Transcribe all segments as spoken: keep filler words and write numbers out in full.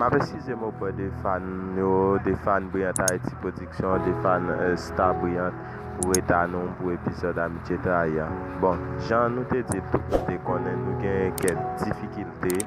M ap eskize m oprè de fan yo, de fan Brillant Haïti Production, de fan, eh, Star Brillant pou reta nou pou epizòd Amitye Trayi a. Bon, jan nou te di l, tout moun te konnen nou gen kèk difikilte,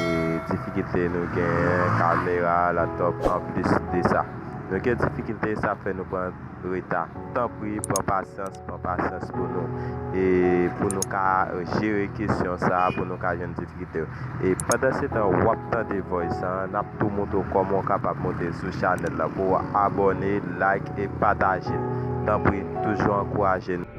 e difikilte nou gen kamera, laptop, anplis de sa. Nou gen difikilte, sa fè nou pran reta. Tanpri, pran pasyans, pran pasyans pou nou. E pou nou ka jere kesyon sa, pou nou ka jwenn difikilte yo. E pandan se tan w ap tande voice sa, n ap tou montre w kòman w kapab monte sou chanèl la pou w abòne, like e pataje l. Tanpri, toujou ankouraje nou.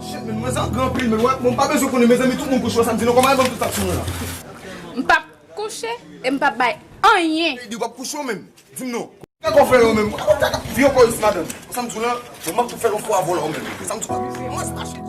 Shit, men mwen sa gran anpil, men wè, bon, m pa bezwen konnen, mezanmi, tout moun kouche, sa m di non, kòman e ban m tout sa k sou mwen la? M p ap kouche e m p ap bay anyen. Di w p ap kouche w menm? Di m non. Kè kò fè yo menm. Vye polis madanm. Sa m di w la, bon, m ap tou fè yon fwa vòlò menm. Sa m di w la. Mwen se pa chit.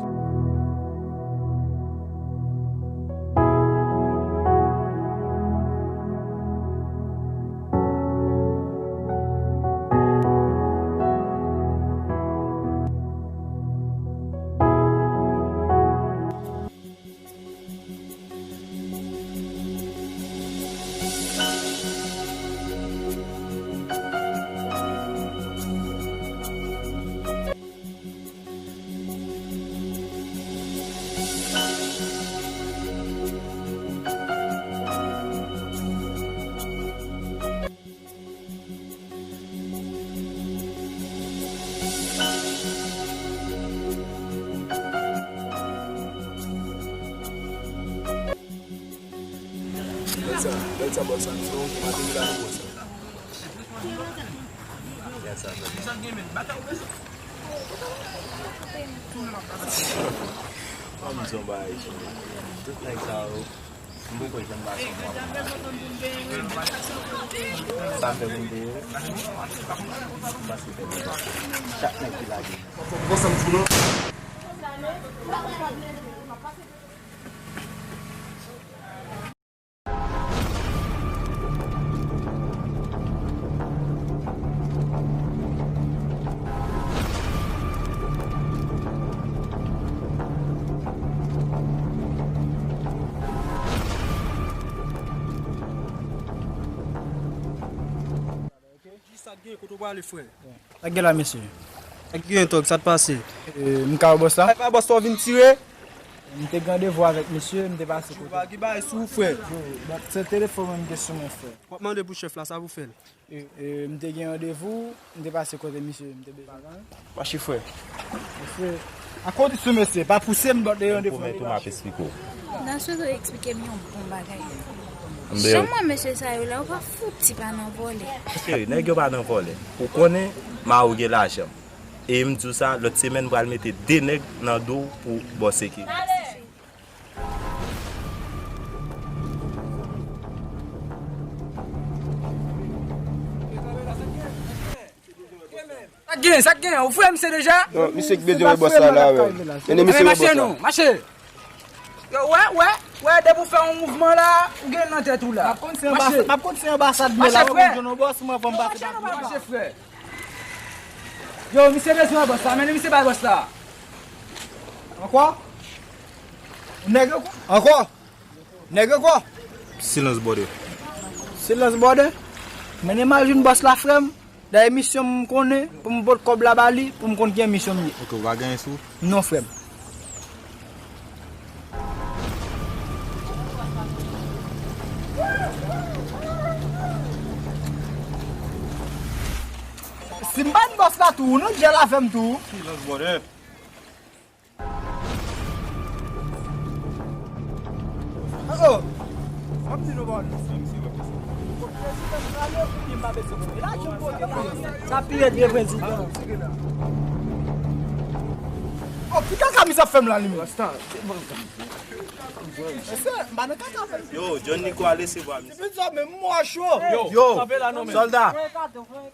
Bèl sa, bèl sa, bòs la. Se yon ki maten ki la nan bòs la. Bèl sa, bèl sa. Ban m di yon bagay, cheri. Tout nèg sa yo, m poko janm pase yon mwa. Sa fè moun de yo, m pase fè moun. Chak nèg ki lage. Bon, sa m di w non. Kisa k gen, kote w prale, frè? Sa k gen la, mesye? Sa k gen, tòg, sa t pase? E, m ka wè bòs la? Ay, pa bòs la w vin tire? M te gen randevou avèk misye, m te pase kote. Ki bagay sou ou, frè? Yo, bon, se telefòn mwen m te sou mwen, frè. W ap mande pou chèf la, sa pou fè l? E, e, m te gen randevou, m te pase kote misye, m te bezwen. Mache, frè. Mesye, a kondisyon, mesye, pa pouse m, bon, de randevou. Pwomèt ou m ap esplike w. Nan sou eksplike m yon bon bagay. Jan m wè mesye sa yo la, yo pa fouti pa nan vòlè. Cheri, nèg yo pa nan vòlè. Ou konnen, mari w gen lajan. E m di w sa, lòt semèn m pral mete de nèg nan do w pou bò sekirite. Sa k gen, sa k gen, ou fè misye deja? Non, misye ki bezwen wè bòs la la, wè. Tande misye wè bòs la. Mache non, mache. Yo, wè, wè, wè, depi w fè yon mouvman la, ou gen nan tèt ou la. M ap konn se anbasad, m ap konn se anbasad mwen la, wè, mwen jwenn yon bòs, mwen fò m pase pa. Mache, frè. Yo, misye bezwen wè bòs la, mennen misye bay bòs la. Ankò? Nèg yo ankò? Ankò? Nèg yo ankò? Silans bòdè. Silans bòdè? Mennen m al jwenn bòs la, frè m. Dayè misyon m konnen, pou m pot kòb la ba li, pou m konn ki misyon m ye. Ok, ou pa gen sou? Non, frè m. Si m pa jwenn bòs la tou, ou nan djèl avè m tou. Silans bòdè. Oh, oh. M ap di nou, bòdè. Sa pi rèd gen prezidan. Oh, ki kaka misye ap fè m la, li menm? Mesye, m pa nan kaka, frè. Yo, John Nico a resevwa misye. Depi sa, men mwa cho. Yo, sòlda,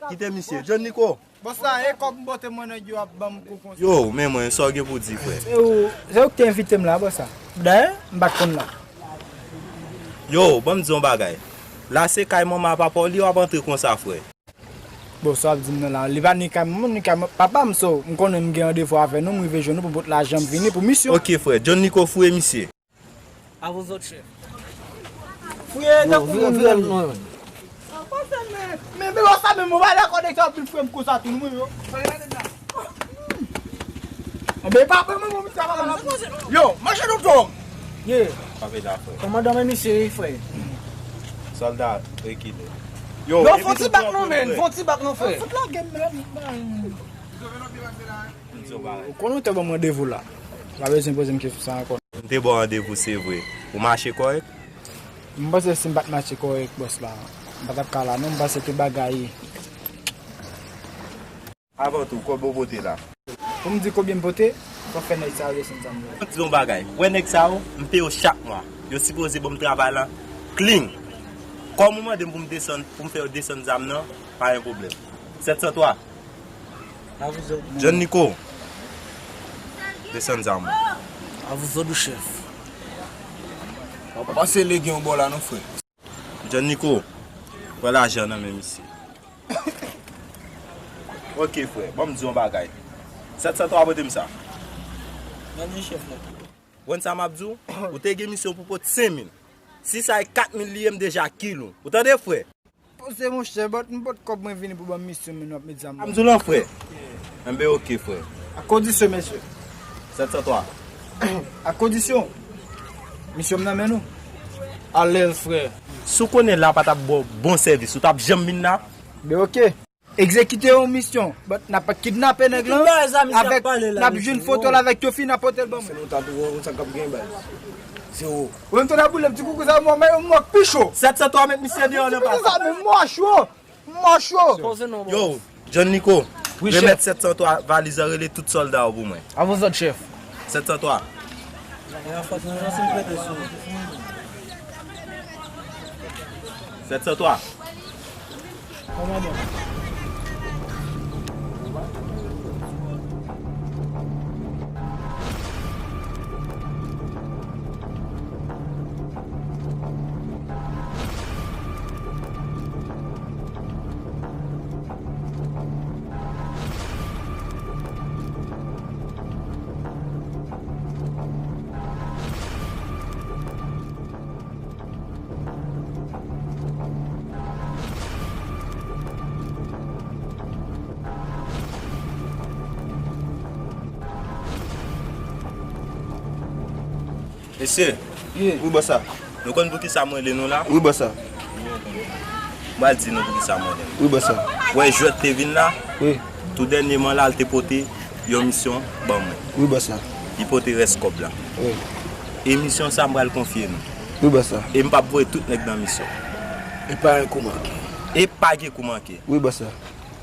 kite misye. John Nico. Bòs la, e kòb m pote mwen nan yo ap ban m kou konsa. Yo, men mwen, sa w gen pou di, frè? Se ou, se ou ki te envite m la, bòs la. Dayè, m pa t konn la. Yo, ban m di yon bagay. La se kay manman a papa w, li w ap antre konsa, frè. Bon, sa w ap di m nan la, li pa ni kay manman m, ni kay papa m, so, m konnen m gen randevou avè nou, m rive jwenn nou pou m pot lajan m vini pou misyon. Ok, frè, John Nico fouye misye. A vous autres, chef. Fouye, tankou moun vre. Men, men, men, sa, men, mwen pa dakò nèg sa ap vin fouye m konsa tou, non, yo. Enben, pa pran mwen, mwen, sa pa la. Yo, mache nou tou. Ye. Pa pede afè. Kòmandan, men misye, frè. Sòlda, rekile. Yo, non, fon ti bak non, men. Fon ti bak non, frè. Fout lage m, men. Ou konnen w te ban m randevou la. Pa bezwen poze m kesyon sa ankò. M te ba w randevou, se vre. Ou mache kòrèk? M panse si m pa t mache kòrèk, bòs la, m pa t ap ka la, non, m panse tout bagay. Avan tou, kòb ou pote la. Pou m di konbyen m pote, fò fè nèg sa yo desann zam yo. M di yon bagay, wè nèg sa yo, m peye yo chak mwa. Yo sipoze ban m travay la, clean. Kòm ou mande m pou m desann, pou m fè yo desann zam nan, pa gen pwoblèm. Sèt san twa. John Nico. Desann zam ou. A vous autres, chef. Pa pase legen yon bò la non, frè. John Nico, pran lajan nan men misye. Ok, frè, ban m di yon bagay. Sèt san twa pote m sa. Mande chèf la. Konn sa m ap di w? Ou te gen misyon pou pote senk mil. Si sa e kat mil li ye, m deja kill ou. Ou tande, frè? Poze, monchè, but m pot kòb mwen vini pou ban m misyon, men nou ap met zam nan. M di w lan, frè. Enben, ok, frè. A kondisyon, mesye. Sèt san twa. A kondisyon. Misyon m nan men nou. Alèz, frè. Si w konnen la pa t ap ba w bon sèvis, ou t ap janm vin la? Ben, ok. Egzekite yon misyon, but n ap kidnape nèg lan, avèk, n ap jwenn foto l avèk Tyofi, n ap pote l ban mwen. Se nou ta tou wè sa k ap gen, baz. Se ou. Ou menm tonè boule m, ti koukou sa, mwen, mwen, mwen, pi cho. Sèt san twa, met misye deyò nan plas. Sa, men mwa cho. Mwa cho. Yo, John Nico, remèt sèt san twa valiz la, rele tout sòlda yo pou mwen. A vous autres, chef. Sèt san twa. Sèt san twa. Mesye, wi, bòs la. Nou konn poukisa m rele nou la? Wi, bòs la. M pral di nou poukisa m rele nou. Wi, bòs la. Wè, jwèt te vin la. Wi. Tou dènyèman la, l te pote yon misyon ban mwen. Wi, bòs la. Li pote rès kòb la. Wi. E misyon sa, m pral konfye nou. Wi, bòs la. E m p ap voye tout nèg nan misyon. E pa gen kou manke. E pa gen kou manke. Wi, bòs la.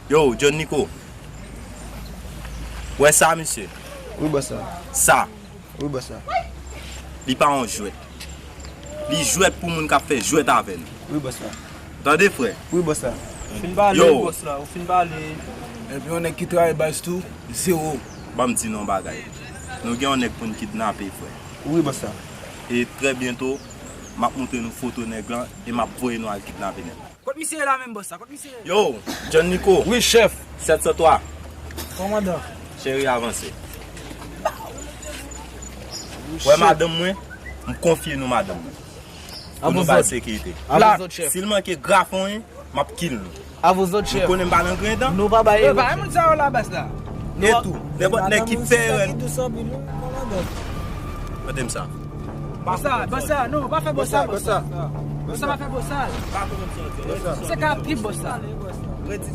Yo, John Nico. Wè sa, misye? Wi, bòs la. Sa. Wi, bòs la. Li pa yon jwèt. Li jwèt pou moun k ap fè jwèt avè nou. Wi, bòs la. Tande, frè? Wi, bòs la. Fin pale, bòs la. Ou fin pale. Epi yon nèg ki travay baz tou, zewo. Ban m di nou yon bagay. Nou gen yon nèg pou n kidnape, frè. Wi, bòs la. E trè byento, m ap montre nou foto nèg lan e m ap voye nou al kidnape nèg lan. Kot misye ye la menm, bòs la? Kot misye ye? Yo, John Nico. Wi, chèf. Sèt san twa. Kòmandan. Cheri, avanse. Wè madanm mwen, m konfye nou madanm mwen. Pou nou ba l sekirite. La, si l manke grafon, m ap kill nou. A vous autres, chef. Nou konnen m pa nan grenn dan. Nou pa bay erè. Yo, pa moun sa yo la bas la. E tou, nenpòt nèg ki fè erè. Kote m sa? Bòs la, bòs la, non, pa fè bòs la, bòs la. Bòs la, pa fè bòs la. Se ka ap trip bòs la. Redi.